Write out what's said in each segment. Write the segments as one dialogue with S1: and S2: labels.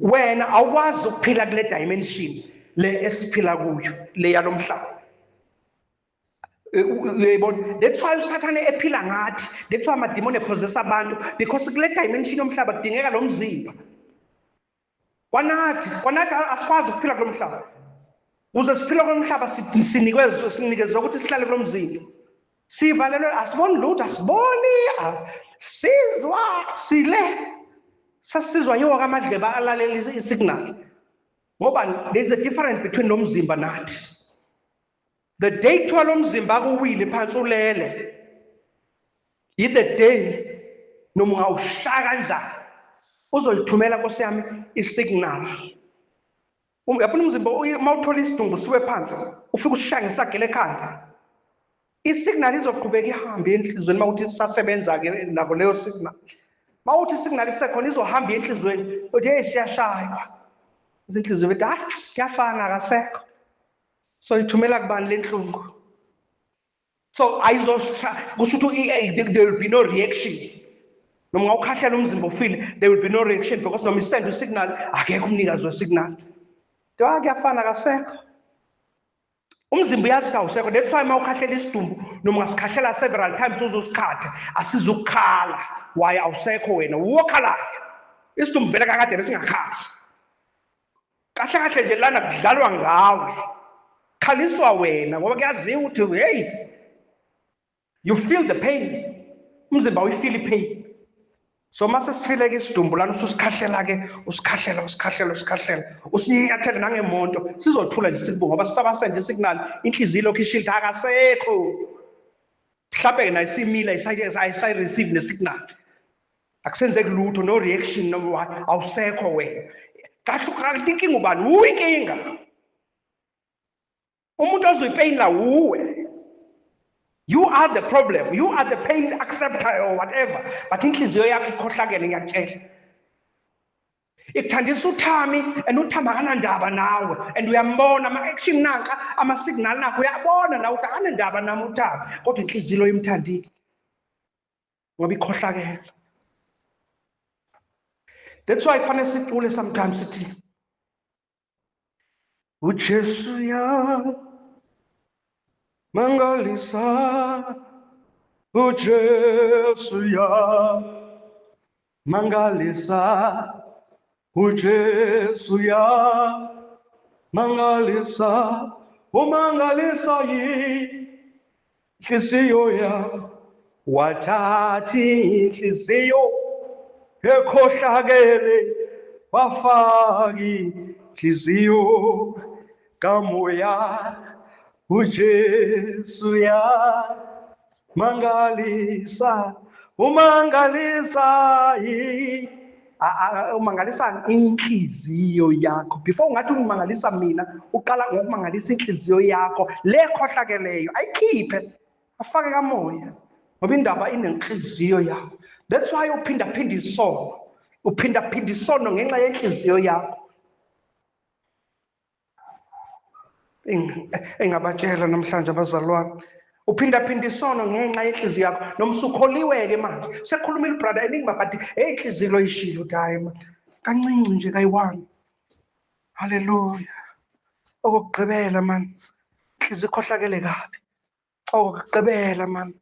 S1: Wena awukwazi ukuphila kule dimension le esiphila kuyo le yalomhlaba. Uyayibona? That's why uSathane ephila ngathi, that's why amadimoni epossess abantu, because kule dimension yomhlaba kudingeka lo mzimba. Kwanathi asikwazi ukuphila kulo mhlaba. Ukuze siphile kulo mhlaba sinikezwe ukuthi sihlale kulo mzimba. Sivalelwe, asiboni lutho, asiboni, sizwa sile. Sasizwa yiwo amadleba alalela isignal. Ngoba there's a difference between lo mzimba nathi. The day kuthiwa lo mzimba kuwile phansi ulele, the day noma ungawushaya kanjani uzoyithumela Nkosi yami isignal. Uyabona umzimba uma uthola isidumbu siwe phansi ufike usishaya ngesagila ekhanda, isignal izoqhubeka ihambe enhliziyweni uma uthi isasebenza ke nako leyo signal. Uma uthi isignal isekhona izohamba enhliziyweni, uthi hey siyashaywa. Izinhliziyo bethi hayi kuyafana akasekho. So ithumela kubani lenhlungu? So kusho ukuthi there will be no reaction. Noma ungawukhahlela umzimba ufile, there will be no reaction because noma isend usignal akekho umnikazi wesignal. Kuthiwa kuyafana akasekho. Umzimba uyazi ukuthi awusekho. That's why uma ukhahlela isidumbu noma ungasikhahlela several times uzosikhathe, asizukukhala. Why awusekho wena? Uwokhalayo. Isidumbu vele kakade besingakhali. Kahle kahle nje lana kudlalwa ngawe. Khaliswa wena ngoba kuyaziwa ukuthi hey, you feel the pain. Umzimba uyifeel ipain. So mase sifile ke isidumbu lana ususikhahlela ke, usikhahlela, usikhahlela, usikhahlela, usinyathele nangemonto, sizothula nje sikubuka ngoba sisabasende isignal, inhliziyo lokhu ishilda akasekho. Mhlawumbe ke nayo isimile ayisayi receive nesignal. Akusenzeki lutho, no reaction, no awusekho wena. Kahle kanti inkinga ubani? Uwe inkinga. Umuntu ozoyipain la uwe. You are the problem. You are the pain acceptor or whatever. But inhliziyo yakho ikhohlakele, ngiyakutshela. Ikuthandisa uThami and uThami akanandaba nawe and uyambona ama action nanka, ama signal nakho uyabona nawe ukuthi akanandaba nami uThami, kodwa inhliziyo lo imthandile ngoba ikhohlakele. That's why kufanele sicule sometimes sithi uJesu ya mangalisa, uJesu ya mangalisa, uJesu ya mangalisa, umangalisa inhliziyo yami, wathatha inhliziyo ekhohlakele wafaka inhliziyo kamoya. uJesu ya mangalisa, umangalisa umangalisa inhliziyo yakho. Before ungathi umangalisa mina, uqala ngokumangalisa inhliziyo yakho le khohlakeleyo, ayikhiphe afake kamoya ngoba indaba inenhliziyo yakho. That's why uphindaphinda isono, uphindaphinda isono ngenxa yenhliziyo yakho. Engabatshela namhlanje abazalwane, uphindaphinda isono ngenxa yenhliziyo yakho. Noma usukholiwe-ke manje, sekukhulumile ubrother Enigma, but hey, inhliziyo lo ishilo ukuthi hayi man, kancinci nje kayi-one. Haleluya. Okokugqibela man, inhliziyo ikhohlakele kabi. Okokugqibela man,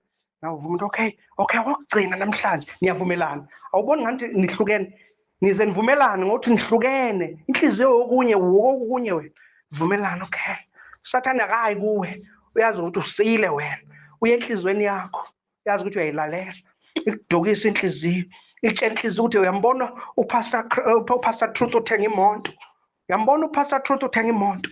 S1: nawuvuma ukuthi okay, okay, okokugcina namhlanje niyavumelana. Awuboni ngathi nihlukene, nize nivumelane ngokuthi nihlukene. Inhliziyo yokunye wokunye wena. Vumelana, okay. Sathane akayi kuwe, uyazi ukuthi usile wena. Uye enhliziyweni yakho, uyazi ukuthi uyayilalela. Ikudukisa inhliziyo, ikutshela inhliziyo ukuthi uyambona uPastor Truth uthenga imoto. Uyambona uPastor Truth uthenga imoto.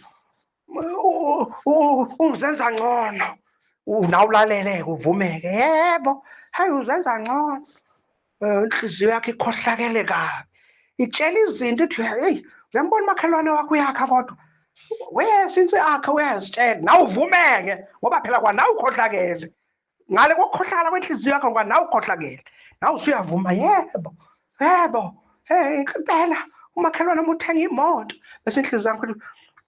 S1: Uzenza ngcono. Nawe ulaleleke, uvumeke. Yebo, hayi uzenza ngcono. Inhliziyo yakho ikhohlakele kabi. Itshela izinto ithi hey, uyambona umakhelwane wakho uyakha kodwa. We since akhe uyazitshela, nawe uvumeke ngoba phela kwa nawe ukhohlakele. Ngale kokukhohlakala kwenhliziyo yakho kwa nawe ukhohlakele. Nawe usuyavuma, yebo, yebo. Hey, impela umakhelwane uma uthenga imoto bese inhliziyo yakho ithi,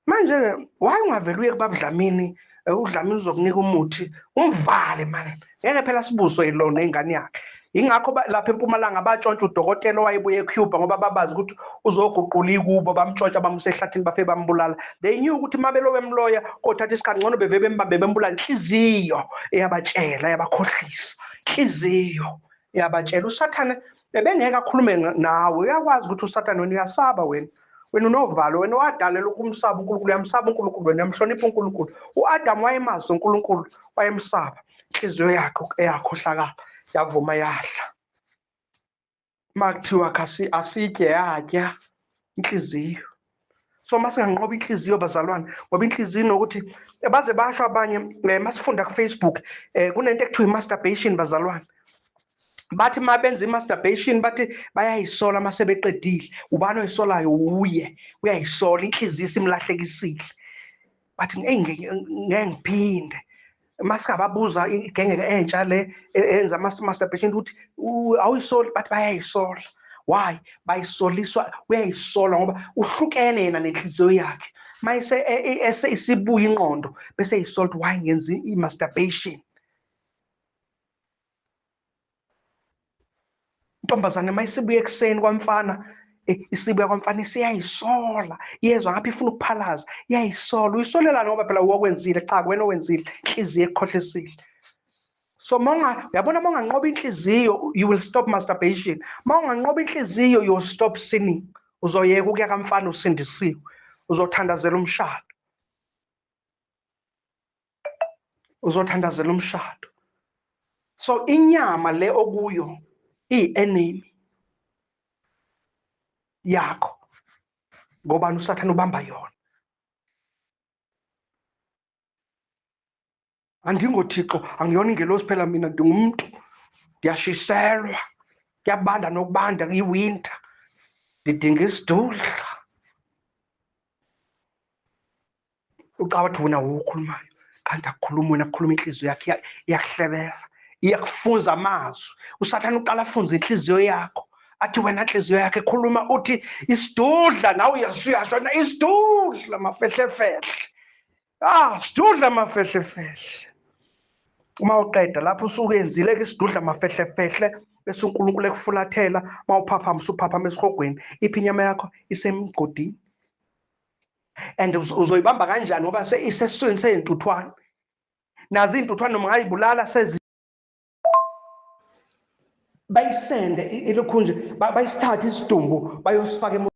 S1: manje why ungaveli uye kubaba Dlamini? UDlamini uzokunika umuthi, umvale man. Ngeke phela sibuswe yilona ingane yakhe. Ingakho lapha eMpumalanga batshontsha udokotela owayebuye eCuba ngoba babazi ukuthi uzoguqula ikubo, bamtshontsha bamuse ehlathini bafike bambulala. They knew ukuthi uma belo bemloya kothatha isikhathi ngcono beve bembambe bembulala. Inhliziyo eyabatshela, yabakhohlisa. Inhliziyo eyabatshela. USathane bebengeke akhulume nawe, uyakwazi ukuthi uSathane wena uyasaba wena. Wena unovalo, wena wadalela ukumsaba uNkulunkulu, uyamsaba uNkulunkulu, wena uyamhlonipha uNkulunkulu. U-Adam wayemazi uNkulunkulu, wayemsaba. Inhliziyo yakhe eyakhohlakala, yavuma yadla. Makuthiwa asitye yatya inhliziyo. So masinganqoba inhliziyo bazalwane, ngoba inhliziyo nokuthi baze basho abanye masifunda ku-Facebook kunento ekuthiwa i-masturbation bazalwane. Bathi uma benza i-masturbation bathi bayayisola uma sebeqedile. Ubani oyisolayo? Uye uyayisola, inhliziyo isimlahlekisile. Bathi eyi ngeke ngiphinde. Masingababuza igenge entsha le enza masturbation ukuthi awuyisoli, bathi bayayisola. Why? Bayisoliswa, uyayisola ngoba uhlukene yena nenhliziyo yakhe. Mayise isibuya ingqondo bese eyisola ukuthi why ngenza i-masturbation. Intombazane mayisibuya ekuseni kwamfana, isibuya kwamfana isiyayisola, iyezwa ngapha ifuna ukuphalaza, iyayisola. Uyisolelani ngoba phela uwokwenzile? Cha, wena owenzile, inhliziyo ekukhohlisile. So uyabona uma unganqoba inhliziyo, you will stop masturbation. Uma unganqoba inhliziyo, you will stop sinning. Uzoyeka ukuya kamfana usindisiwe, uzothandazela umshado. Uzothandazela umshado. So inyama le okuyo iyi-enemy yakho, ngoba uSathane ubamba yona. Andingothixo, angiyona ingelosi phela mina, ndingumuntu, ndiyashiselwa, kuyabanda nokubanda, kuyiwinter, ndidinga isidudla. Ucawa athi wena wokhulumayo, kanti akukhulumi wena, kukhuluma inhliziyo yakhe, iyakuhlebela, iyakufunza amazwi. USathane uqala afunze inhliziyo yakho, athi wena nhliziyo yakhe khuluma, uthi isidudla, nawe uyasho na isidudla mafehlefehle. Ah, sidudla mafehlefehle. Uma uqeda lapho usukenzile ke isidudla mafehlefehle, bese uNkulunkulu ekufulathela, mawuphaphama usuphaphama esihogweni, iphi inyama yakho? Isemgodini. And uzoyibamba kanjani ngoba isesiswini seyintuthwane. Nazi intuthwane noma ungayibulala sezi bayisende ilokhu nje, bayisithathe isidumbu bayosifaka.